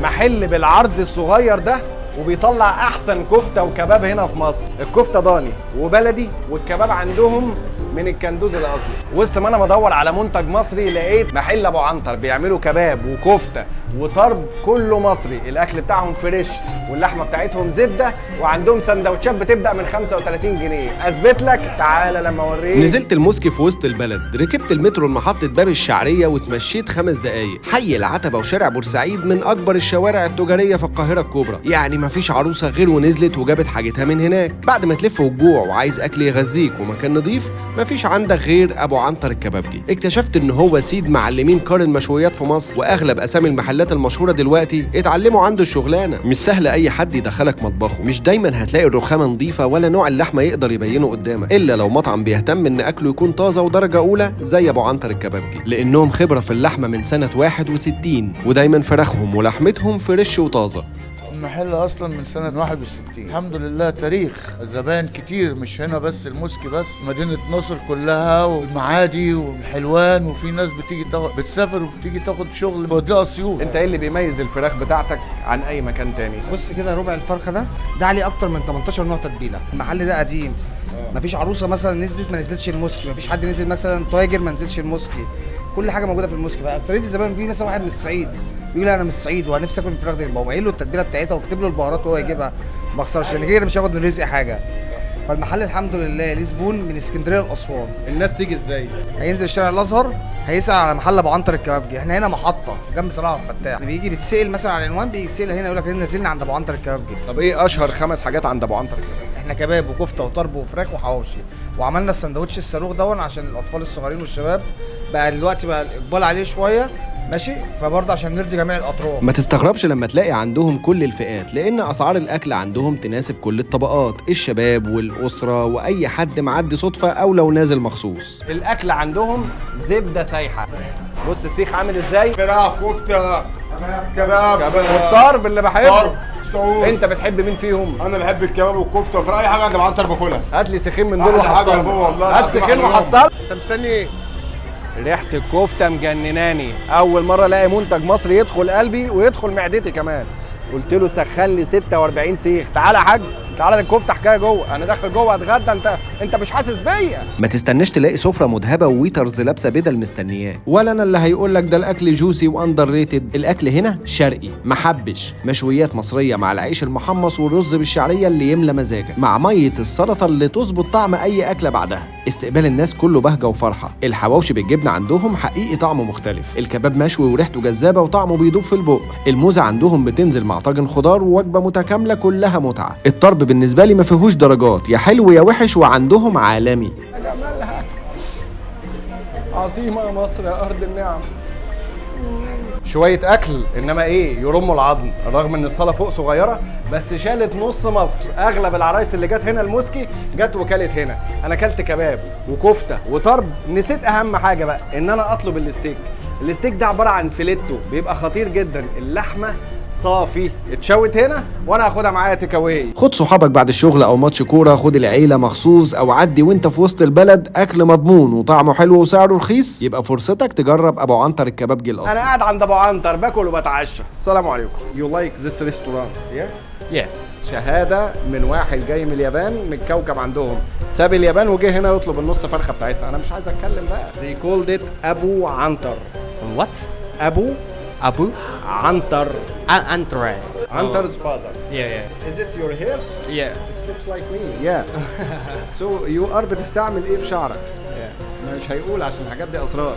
محل بالعرض الصغير ده وبيطلع احسن كفته وكباب هنا في مصر. الكفتة ضاني وبلدي، والكباب عندهم من الكندوز الاصلي. وسط ما انا بدور على منتج مصري لقيت محل ابو عنتر، بيعملوا كباب وكفته وطرب كله مصري. الاكل بتاعهم fresh واللحمة بتاعتهم زبده، وعندهم سندوتشات بتبدا من 35 جنيه. اثبت لك، تعالى لما اوريك. نزلت الموسكي في وسط البلد، ركبت المترو لمحطة باب الشعرية وتمشيت 5 دقايق. حي العتبة وشارع بورسعيد من أكبر الشوارع التجارية في القاهرة الكبرى، يعني مفيش عروسة غير ونزلت وجابت حاجتها من هناك. بعد ما تلف وتجوع وعايز أكل يغذيك ومكان نظيف، مفيش عندك غير أبو عنتر الكبابجي. اكتشفت إن هو سيد معلمين كار المشويات في مصر، وأغلب أسامي المحلات المشهورة دلوقتي اتعلموا عنده الشغلانة. مش سهل أي حد يدخلك مطبخه، مش دايما هتلاقي الرخامة نظيفة ولا نوع اللحمة يقدر يبينه قدامك، إلا لو مطعم بيهتم إن أكله يكون طازة ودرجة أولى زي أبو عنتر الكبابجي، لأنهم خبرة في اللحمة من سنة 61، ودايما فراخهم ولحمتهم fresh وطازة. المحل اصلا من سنة 61، الحمد لله، تاريخ. زباين كتير، مش هنا بس الموسكي بس، مدينة نصر كلها والمعادي والحلوان، وفي ناس بتيجي تاخد، بتسافر وبتيجي تاخد شغل بوديها اسيوط. انت ايه اللي بيميز الفراخ بتاعتك عن اي مكان تاني؟ بص كده، ربع الفرخه ده، ده عليه اكتر من 18 نوع تتبيله. المحل ده قديم، مفيش عروسه مثلا نزلت ما نزلتش الموسكي، مفيش حد نزل مثلا تاجر ما نزلش الموسكي. كل حاجة موجودة في الموسكي. بقى اكتريه الزبائن، في مثلا واحد من الصعيد بيقول انا من الصعيد ونفسي اكل الفراخ دي، بقوم قايل له التتبيله بتاعتها واكتب له البهارات وهو يجيبها. ما اخسرش لان كده مش هاخد من رزقي حاجه. فالمحل الحمد لله ليه زبون من اسكندرية لاسوان. الناس تيجي ازاي؟ هينزل الشارع الازهر، هيسال على محل ابو عنتر الكبابجي. احنا هنا محطة جنب صلاح عبد الفتاح. اللي بيجي بيتسال مثلا على العنوان، بيتسال هنا، يقول لك نزلنا عند ابو عنتر الكبابجي. طب ايه اشهر خمس حاجات عند ابو عنتر الكبابجي؟ احنا كباب وكفته وطرب وفراخ وحواوشي، وعملنا السندوتش الصاروخ دون عشان الاطفال الصغيرين والشباب. بقى دلوقتي بقى الاقبال عليه شويه، ماشي، فبرضه عشان نرضي جميع الاطراف. ما تستغربش لما تلاقي عندهم كل الفئات، لان اسعار الاكل عندهم تناسب كل الطبقات، الشباب والاسرة واي حد معدي صدفة او لو نازل مخصوص. الاكل عندهم زبدة سايحه. بص السيخ عامل ازاي. فراخ، كفته، كباب. والطرب اللي بحبه. طرب. طاووس. انت بتحب مين فيهم؟ انا بحب الكباب والكفته وفراخ، اي حاجة عند عنتر باكلها. هات لي سيخين من دول أحلى حاجة يا وحصلني. بابا والله هات العظيم، سيخين أحلى يوم. وحصل. انت مستني ايه؟ ريحه الكفتة مجنناني. اول مرة الاقي منتج مصري يدخل قلبي ويدخل معدتي كمان. قلت له سخن لي 46 سيخ. تعالى يا حاج تعالى، ده الكفتة حكاية جوه. انا داخل جوه اتغدى. انت مش حاسس بيا. ما تستناش تلاقي سفرة مذهبة و waiters لابسة بدل مستنياه، ولا انا اللي هيقول لك ده الاكل juicy و underrated. الاكل هنا شرقي محبش، مشويات مصرية مع العيش المحمص والرز بالشعرية اللي يملى مزاجك، مع مية السلطة اللي تظبط طعم اي اكلة بعدها. استقبال الناس كله بهجة وفرحة. الحواوشي بالجبنة عندهم حقيقي طعمه مختلف. الكباب مشوي وريحته جذابة وطعمه بيدوب في البق. الموزة عندهم بتنزل مع طاجن خضار، ووجبة متكاملة كلها متعة. الطرب بالنسبة لي ما فيهوش درجات، يا حلو يا وحش، وعندهم عالمي. يا جمالها، عظيمة يا مصر يا أرض النعم. شوية أكل إنما إيه، يرموا العظم. رغم إن الصالة فوق صغيرة بس شالت نص مصر. أغلب العرايس اللي جت هنا الموسكي جت وكلت هنا. أنا كلت كباب وكفتة وطرب. نسيت أهم حاجة بقى، إن أنا أطلب ال steak. ال steak ده عبارة عن فيليتو بيبقى خطير جدا. اللحمة صافي اتشوت هنا وانا هاخدها معايا take away. خد صحابك بعد الشغل او ماتش كوره، خد العيلة مخصوص، او عدي وانت في وسط البلد. اكل مضمون وطعمه حلو وسعره رخيص، يبقى فرصتك تجرب ابو عنتر الكبابجي انا الاصلي. قاعد عند ابو عنتر باكل وبتعشى. السلام عليكم. You like this restaurant؟ yeah. Yeah. شهادة من واحد جاي من اليابان، من الكوكب عندهم، ساب اليابان وجه هنا يطلب النص فرخة بتاعتنا. انا مش عايز اتكلم بقى. They called it ابو عنتر. What? ابو Abu? عنتر. Antre. Antar's father. Yeah. Is this your hair? Yeah. It looks like me. Yeah. So you are بتستعمل ايه في شعرك؟ Yeah. مش هيقول عشان الحاجات دي اسرار.